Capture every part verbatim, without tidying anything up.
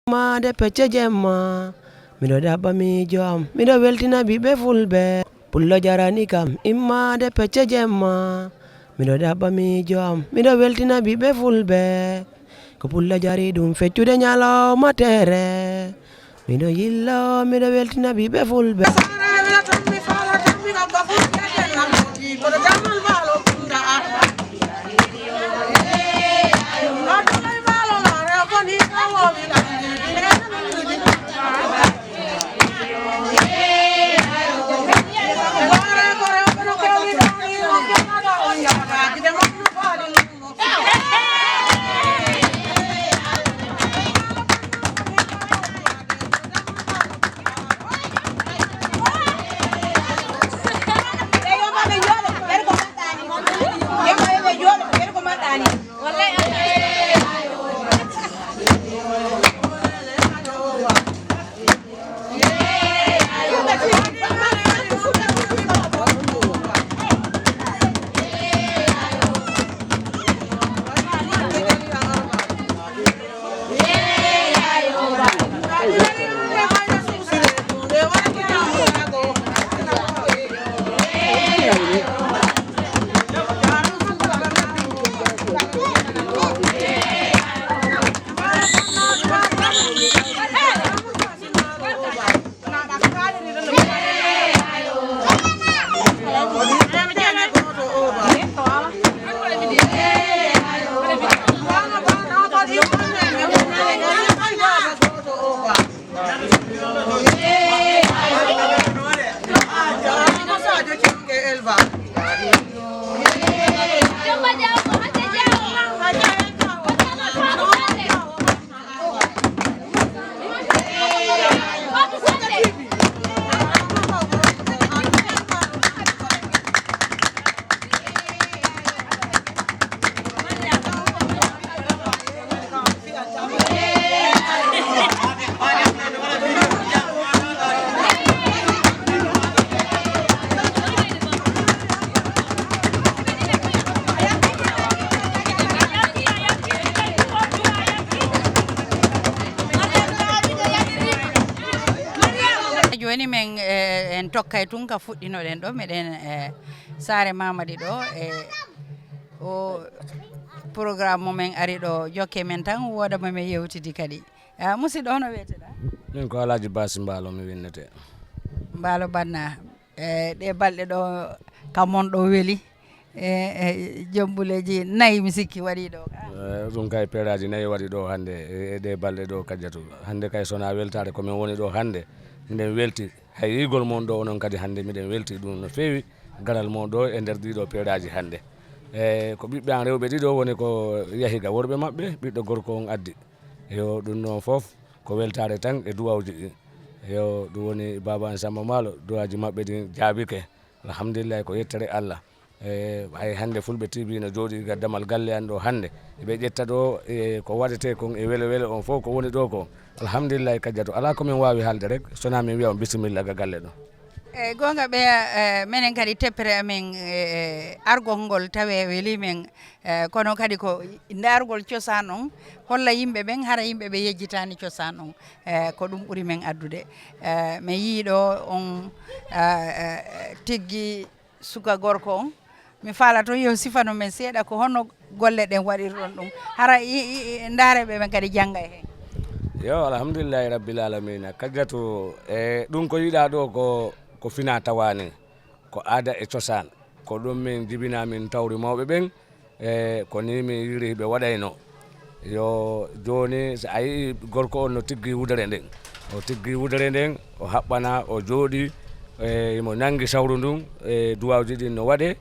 Immaade pecce jemma, miɗo ɗaɓɓa miijo am, miɗo weltina ɓiɓɓe fulɓe. Pullo jarani kam, immaade pecce jemma, miɗo ɗaɓɓa miijo am, miɗo weltina ɓiɓɓe fulɓe. Ko pullo jari ɗum feccude ñalawma tere, miɗo yillo, miɗo weltina ɓiɓɓe fulɓe. Jooni men, eh, en tokkay tun ka fuɗɗinoɗen ɗo, meɗen, eh, saare Mamadi ɗo, eh, o programme mo men ari ɗo, jokke men tan, wooda mo men yewtidi kadi. Ah, musidɗo, hono wiyeteɗaa? Min ko Alhaji Basi Mbaalo mi winnete. Mbaalo Banna, eh, ɗe balɗe ɗo ka mon ɗo weli. E, e, jombuleeji nayi mi sikki waɗi ɗo. Eh, ɗum kay peeraaji nayi waɗi ɗo hannde, e, e ɗe balɗe ɗo Kajjatu. Hannde kay so wonaa weltaare ko min woni ɗo hannde, miɗen welti. Hay yiygol mon ɗo onon kadi hannde miɗen welti ɗum no feewi, garal mon ɗo e nder ɗiɗo peeraaji hannde. E ko ɓiɓɓe an rewɓe ɗiɗo woni ko yahi ga worɓe maɓɓe, ɓiɗɗo gorko on addi. Yo ɗum noon fof ko weltaare tan e duwawji ɗi. Yo ɗum woni baaba an Samba Maalo, duwaaji maɓɓe ɗin jaabike. Alhamdulillahi, ko yettere Allah. E, hay hannde Fulɓe T V no jooɗii ga damal galle an ɗo hannde. Ɓe ƴetta ɗo, e, ko waɗetee kon e wele wele on fof ko woni ɗo ko. Alhamdulillahi, Kajjatu, alaa ko min waawi haalde rek, so wonaa min wiya on bisimilla ga galle ɗo. E, goonga ɓeya, e, menen kadi teppere amen, e, e, argol ngol tawe weli men, e, kono kadi ko ndaargol cosaan on, holla yimɓe ɓen, hara yimɓe ɓe yejjitaani cosaan on. E, ko ɗum ɓuri men addude. E, mi yii ɗo on, e, e, tiggi suka gorko on. Mi faala toon yo sifano men seeɗa ko honno golle ɗen waɗirɗon ɗum. Hara i, i, i, ndaareeɓe ɓen kadi jannga e heen. Yo, alhamdulillahi rabbil alamina. Kajjatu, e, ɗum ko yiɗaa ɗo ko, ko fina tawani, ko aada e cosaan. Ko ɗum min jibina min tawri mawɓe ɓen. E ko ni mi yiiri ɓe waɗayno. Yo, jooni, so a yii gorko on no tiggi wudere nden, o tiggi wudere nden, o haɓɓana, o jooɗii, e himo nangi sawru ndun, e duwawji ɗin no waɗee.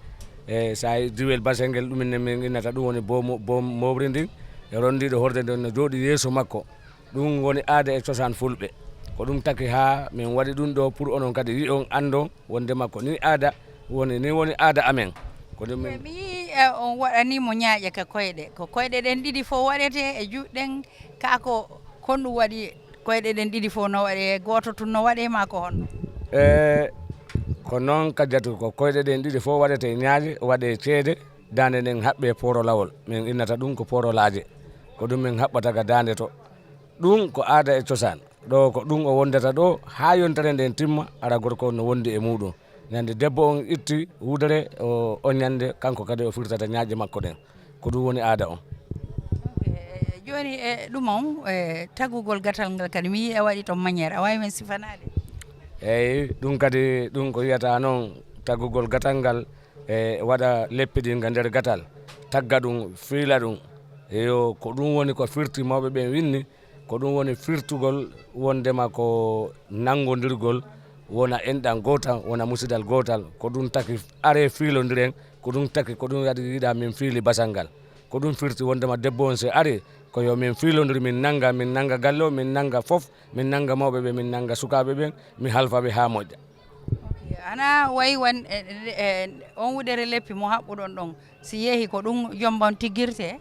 E so a yii diwel basel ngel, ɗumen ne min innata ɗum woni boom, boom mowri ndin, e rondiiɗo horde nden no jooɗii yeeso makko. Ɗum woni aada e cosaan Fulɓe. Ko ɗum taki haa min waɗi ɗum ɗo pour onon kadi yi'on, anndon wonndema ko ni aada woni, ni woni aada amen. Ko ɗum min mi yii, e, on waɗanii mo ñaaƴe ka koyɗe. Ko koyɗe ɗen ɗiɗi fof waɗetee e juuɗe ɗen, kaa ko honɗum waɗi koyɗe ɗen ɗiɗi fof no waɗee, gooto tun no waɗee maa ko honno? E, ko noon Kajjatu, ko koyɗe ɗen ɗiɗi fof waɗetee ñaaƴe, waɗee ceede, daande nden haɓɓee poorolawol. Min innata ɗum ko poorolaaje. Ko ɗum min haɓɓata ka daande to. Ɗum ko aada e cosaan. Ɗo ko ɗum o wondata ɗo haa yontere nden timma, hara gorko on no wondi e muuɗum. Ñande debbo on itti wudere, o, on ñande kanko kadi o firtata ñaaƴe makko ɗen. Ko ɗum woni aada on. Ok, eh, jooni e ɗum on, e taggugol gatal ngal kadi, mi yii a waɗi toon manière, a waawi men sifanaade? Eeyi, ɗum kadi, ɗum ko wiyata noon taggugol gatal ngal, e waɗa leppi ɗin ga nder gatal, tagga ɗum, fiila ɗum. Eyo, ko ɗum woni ko firti mawɓe ɓen winni, ko ɗum woni firtugol wondema ko nanngondirgol, wona enɗan gootal, wona musidal gootal. Ko ɗum taki aree fiilondiren, ko ɗum taki, ko ɗum waɗi yiɗa min fiili basal ngal. Ko ɗum firti wondema debbo on si ari, ko yo min fiilondir, min nannga, min nannga galle o, min nannga fof, min nannga mawɓe ɓe, min nannga sukaaɓe ɓen, mi halfa ɓe haa moƴƴa. Ok, ana wayi wan, e, e, e, on wudere leppi mo haɓɓuɗon ɗon, si yehi ko ɗum jomba on tiggirte?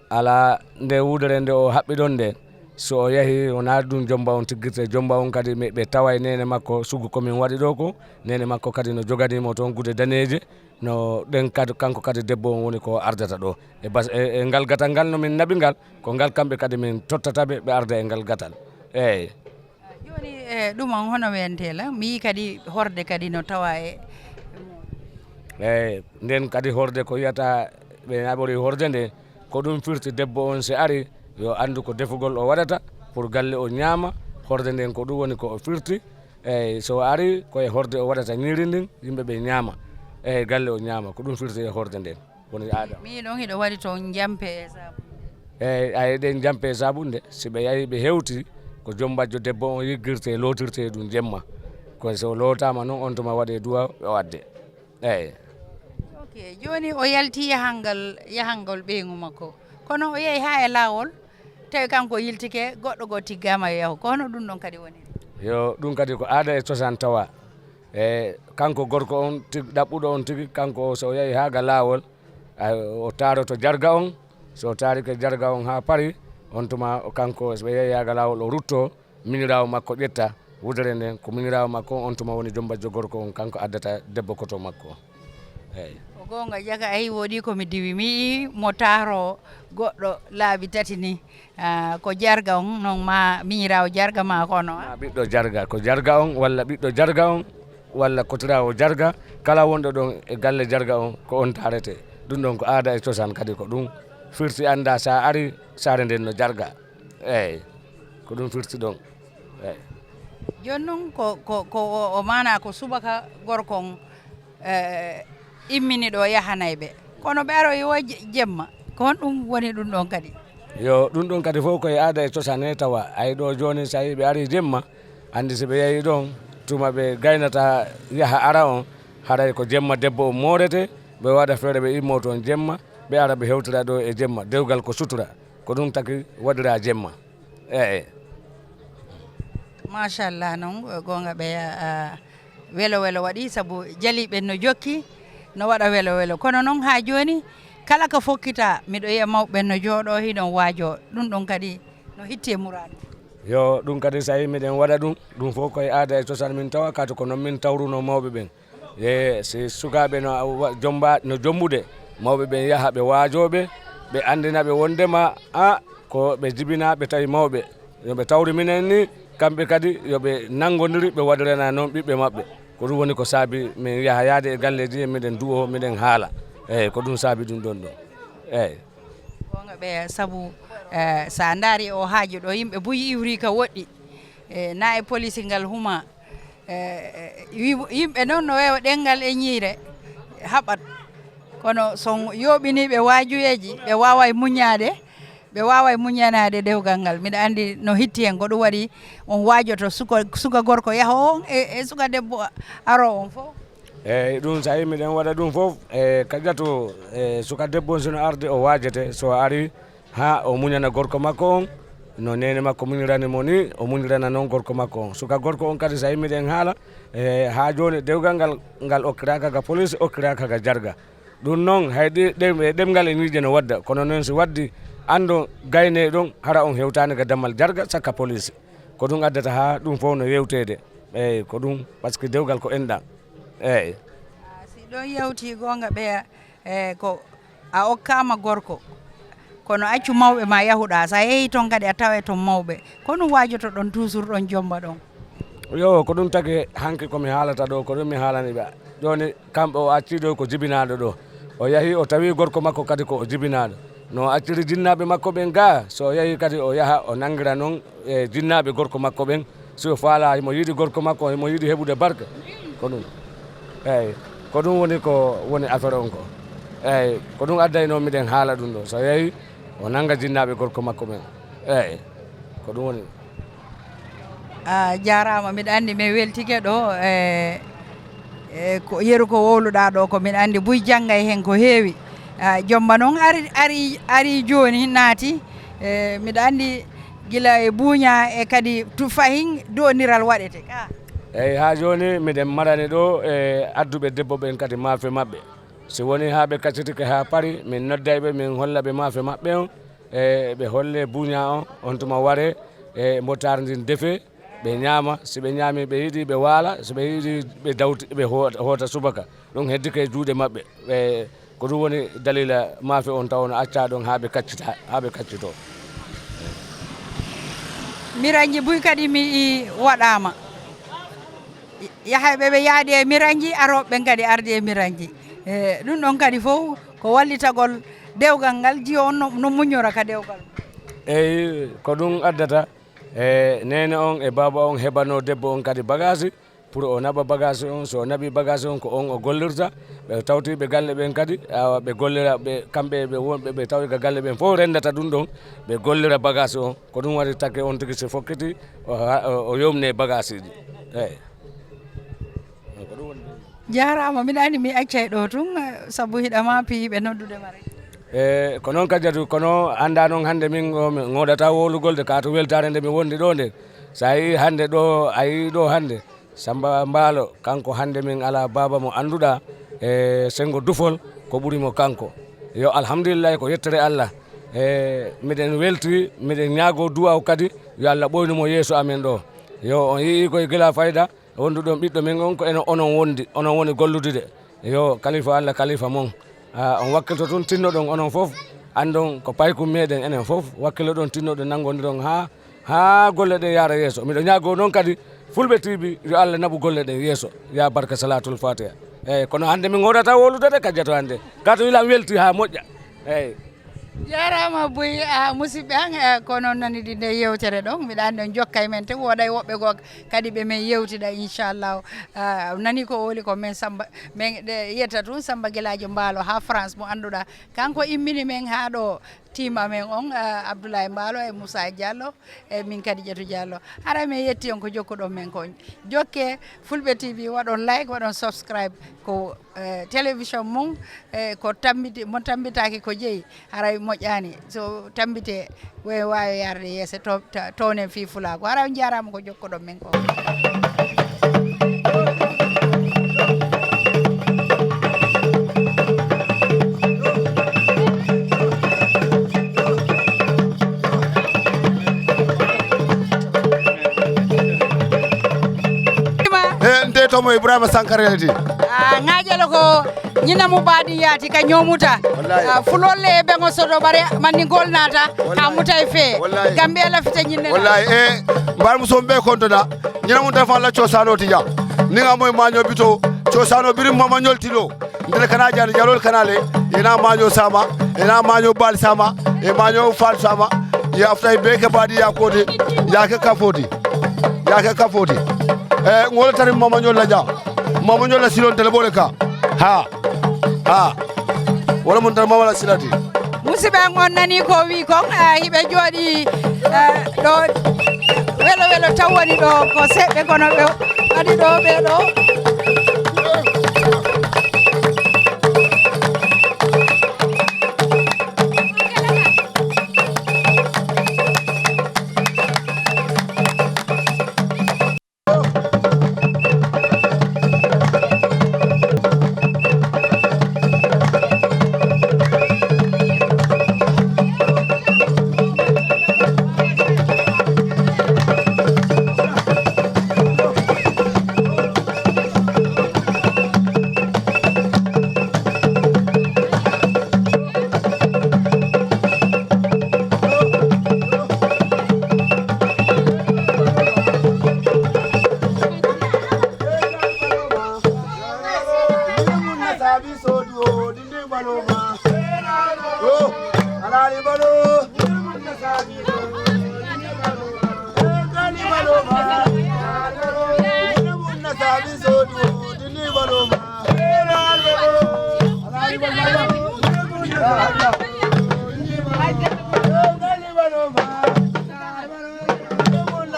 Alaa, nde wudere nde o haɓɓi ɗon nde, so o yahi, o naati ɗum jomba on tiggirte. Jomba on kadi mi, ɓe taway neene makko, sugu ko min waɗi ɗo ko, neene makko kadi no joganimo toon gude daneeje, no ɗen kadi, kanko kadi debbo on woni ko ardata ɗo. E bas-, e, e ngal gatal ngal no min naɓi ngal, ko ngal kamɓe kadi min tottata ɓe, ɓe arda e ngal gatal. Eeyi. Jooni e ɗum on hono wiyantee la? Mi yii kadi horde kadi no tawa e. Eeyi, nden kadi horde ko wiyata ɓe naɓori horde nde, ko ɗum firti debbo on si ari, yo anndu ko defugol o waɗata pour galle o ñaama, horde nden ko ɗum woni ko o firti. Eeyi, so o ari, ko e horde o waɗata ñiiri ndin, yimɓe ɓe ñaama. Eeyi, galle o ñaama, ko ɗum firti e horde nden. Woni aada. Mi, mi ɗon hiɗo waɗi toon njampe e saabunde. Eeyi, ay, ɗen njampe e saabunde, si ɓe yahi ɓe hewti, ko jombajjo debbo on yiggirte, lootirte ɗum jemma. Ko so lootaama noon, on tuma waɗe duwa, o adde. Eeyi. Ok, jooni o yalti yahal ngal, yahal ngol ɓeyngu makko. Kono o yahi haa e laawol, tawi kanko yiltike, goɗɗo goo tiggaama yo yahu. Ko hono ɗum ɗon kadi woni? Yo, ɗum kadi ko aada e cosaan tawa. E kanko gorko on tig-, ɗaɓɓuɗo on tigi, kanko o so o yahi haa ga laawol, a, o taaroto jarga on. So o taarike jarga on haa pari, on tuma o kanko so ɓe yahi haa ga laawol o rutto, miñiraawo makko ƴetta wudere nden, ko miñiraawo makko on, on tuma woni jombajjo gorko on, kanko addata debbo koto makko. Eeyi. Ko goonga, jaka, ayi, woɗi ko mi diwi. Mi yii mo taaroo goɗɗo laabi tati ni. Ah, ko jarga on, non ma miñiraawo jarga ma ko no? Ma ɓiɗɗo jarga, ko jarga on, walla ɓiɗɗo jarga on, walla kotiraawo jarga. Kala wonɗo ɗon e galle jarga on, ko on taarete. Ɗum ɗon ko aada e cosaan kadi, ko ɗum firti annda sa ari saare nden no jarga. Eeyi, ko ɗum firti ɗon. Eeyi. Jooni noon ko, ko, ko o, o maanaa ko subaka gorko on, eh, immini ɗo yahanay ɓe. Kono ɓe aroyi wo je-, jemma. Ko honɗum woni ɗum ɗon kadi? Yo, ɗum ɗon kadi fof ko e aada e cosaan he tawa. Ay ɗo jooni so a yii ɓe arii jemma, anndi si ɓe yahii ɗon, tuma ɓe gaynata yaha ara on, haray ko jemma debbo on moorete, ɓe waɗa feere ɓe immoo toon jemma, ɓe ara ɓe hewtira ɗo e jemma. Dewgal ko sutura, ko ɗum taki waɗiraa jemma. Eeyi. Machallah, noon goonga ɓeya, ah, welo welo waɗi, sabu jaliiɓe no jokki, no waɗa welo welo. Kono noon haa jooni, kala ko fokkita, miɗo yiya mawɓe ɓen no jooɗoo, hiɗon waajoo. Ɗum ɗon kadi no hitti e muraadu. Yo, ɗum kadi so a yii miɗen waɗa ɗum, ɗum fof ko e aada e cosaan min tawa, kadi ko noon min tawrunoo mawɓe ɓen. E si sukaaɓe no wa-, jomba-, no jombude, mawɓe ɓen yaha ɓe waajoo ɓe, ɓe anndina ɓe wonndema, a, ko ɓe jibinaa, ɓe tawi mawɓe. Yo ɓe tawri minen ni, kamɓe kadi yo ɓe nanngondiri, ɓe waɗirana noon ɓiɓɓe maɓɓe. Ko ɗum woni ko saabi min yaha yaade e galleeji, miɗen duwoo, miɗen haala. Eeyi, ko ɗum saabi ɗum ɗon ɗon. Eeyi. Goonga ɓeya, sabu, eh, so a ndaari o haaju ɗo, yimɓe buy iwri ka woɗɗi. Eh, na e polisi ngal huma. Eh, eh, wi-, yimɓe noon no weewa ɗenngal e ñiire, haɓat. Kono so yooɓinii ɓe waajuyeeji, ɓe waaway muññaade, ɓe waaway muññanaade dewgal ngal. Miɗa anndi no hitti heen, ko ɗum waɗi on waajoto suka, suka gorko yaha on e, e suka debbo aroo on fof. Eeyi, ɗum so a yii miɗen waɗa ɗum fof, e Kadijatou, e suka debbo on, si no arde, o waajete, so o arii, haa o muñana gorko makko on, no neene makko muñirani mo ni, o muñirana noon gorko makko on. Suka gorko on kadi, so a yii miɗen haala, e haa jooni, dewgal ngal, ngal okkiraaka ga poliisi, okkiraaka ga jarga. Ɗum noon, hay ɗi-, ɗem-, e ɗemngal e ñiiƴe no wadda, kono noon, si waɗdi, anndo gaynee ɗon, hara on hewtaani ga dammal jarga, sakka poliisi. Ko ɗum addata haa ɗum fof no yewteede. Eeyi, ko ɗum, par ce que dewgal ko enɗan. Eeyi. Ah, si ɗon yawti goonga ɓeya, e ko a okkaama gorko, Kono accu mawɓe ma yahuɗa, so a yehi toon kadi a taway toon mawɓe. Ko ɗum waajoto ɗon toujours ɗon jomba ɗon? Yo, ko ɗum tagi hanki ko mi haalata ɗo, ko ɗum mi haalani ɓe. Jooni kamɓe o acci ɗo ko jibinaaɗo ɗo. O yahi o tawi gorko makko kadi ko o jibinaaɗo. No o acciri jinnaaɓe makko ɓen ga, so o yahi kadi o yaha o nangira noon e jinnaaɓe gorko makko ɓen. Si o faala, himo yiɗi gorko makko, himo yiɗi heɓude barke. Ko ɗum. Eey, ko ɗum woni ko woni affaire on ko. Eey, ko ɗum adday noon miɗen haala ɗum ɗo. So yahi o nanga jinnaaɓe gorko makko ɓen. Eey, ko ɗum woni. A jaaraama, miɗa anndi mi weltike ɗo, e, e, ko yeru ko wowluɗaa ɗo ko, miɗa anndi buy janngay heen ko heewi. A, Jomba noon ari, ari, ari jooni naati, e, miɗa anndi gila e buuña e kadi tu fahin doondiral waɗete ka. Eey, haa jooni miɗen marani ɗo e adduɓe debbo ɓen kadi maafe maɓɓe. Si woni haa ɓe kaccitike haa pari, min nodday ɓe, min holla ɓe maafe maɓɓe on, e ɓe holle buuña on, on tuma ware, e mbotaari ndin defe, ɓe ñaama, si ɓe ñaami ɓe yiɗi ɓe waala, si ɓe yiɗi ɓe dawti, ɓe ho-, hoota subaka. Ɗum heddike e juuɗe maɓɓe. Ɓe, ko ɗum woni dalila maafe on taw no accaa ɗon haa ɓe kaccita, haa ɓe kaccitoo. Miranji buy kadi mi i waɗaama. Yahayɓe ɓe yaadi e miranji, arooɓe ɓen kadi ardi e miranji. E, ɗum ɗon kadi fof ko wallitagol dewgal ngal, jiyo on no, no muññora ka dewgal. Eey, ko ɗum addata, e, neene on e baaba on heɓanoo debbo on kadi bagaasi, pour o naɓa bagaasi on, so o naɓi bagaasi on, ko on o gollirta, ɓe tawti ɓe galle ɓen kadi, awa ɓe gollira, ɓe, kamɓe ɓe wonɓe, ɓe tawi ka galle ɓen fof renndata ɗum ɗon, ɓe gollira bagaasi on, ko ɗum waɗi takke on tigi si fokkiti, o ha-, o, o yomne bagaasiiji. Eey. Ko ɗum woni ɗum. Jaaraama, miɗa anndi mi accay ɗo tun, eh, sabu hiɗa ma piyi ɓe noddude ma rek. E, ko noon kajatu, kono annda noon hannde min o, mi ŋoodata wowlugol de, ka to weltaare nde mi wondi ɗo nde. So a yii hannde ɗo, a yii ɗo hannde, Samba Mbaalo, kanko hannde min alaa baaba mo annduɗaa e Senngo Dufol, ko ɓuri mo kanko. Yo alhamdulillahi, ko yettere Allah. E, miɗen welti, miɗen ñaagoo duwaaw kadi, yo Allah ɓoynu mo yeeso amen ɗo. Yo on yii koye gila fayda, wonduɗon ɓiɗɗo men on ko eno onon wondi, onon woni golludude. Yo kalifa Allah, kalifa mon. Ah, on wakkilto tun tinnoɗon onon fof, anndon ko paykum meɗen enen fof, wakkilo ɗon tinnoɗon nanngodiron haa, haa golle ɗen yaara yeeso. Miɗo ñaagoo noon kadi Fulɓe T V yo Allah naɓu golle ɗen yeeso. Ya barka Salatul Fatiha. Eey, kono hannde min ngoodata wowlude de kajjato hannde. Gato ilam welti haa moƴƴa. Eey. Jaaraama buy, a, musidɓe an, e, ko noon nanidi nde yewtere ɗon. Miɗa anndi on jokkay men te wooday woɓɓe goo kadi ɓe men yewtida inchallahu. A, nani ko wowli ko men Samba, men ɗe yetta tun Samba Gelaajo Mbaalo haa France mo annduɗaa. Kanko immini men haa ɗo tiima men on, a, Abdoulaye Mbaalo e Moussa Diallo e min Kadidiatou Diallo. Haray men yetti on ko jokkuɗon men kon. Jokke Fulɓe T V, waɗon like, waɗon subscribe ko, e, télévision mum, e, ko tambiti, mo tambitaaki ko jeyi. Haray moƴƴaani. So tammbitee, we waawi yaarde yeeso, to-, ta-, townen fii fulaagu. Haray on njaaraama ko jokkuɗon men ko. E, nde tomo Ibrahima Sankara Yaldi. A, ŋaajalo ko Ñina mu baadi yaati ka ñoomuta. Wallahi. Ah, fulolle e beŋo sodo bare mandi ngol naata. Wallahi. Ka muta e fee. Wallahi. Gambe la fita ñinne. Wallahi, e mbar muso be kontona. Ñina mu dafa la cosano ti ja. Ni nga moy maño bito. Cosano birim mama ñoltilo. Ndele kana jani jalol kanale. Ena maño sama. Ena maño bal sama. E maño fal sama. Ya afta be ke baadi ya kodi. Ya ke kafodi. Ya ke kafodi. E ngol tari mama ñol la ja. Mama ñol la silon tele bole ka. Ha. Ha. Wala mun tan mawala silati. Musidɓe an on nani ko wi kon, eh, hiɓe jooɗi, eh, ɗo welo welo taw woni ɗo ko seɓɓe kono ɓe waɗi ɗo ɓe ɗo.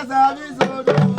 Sabi sodo.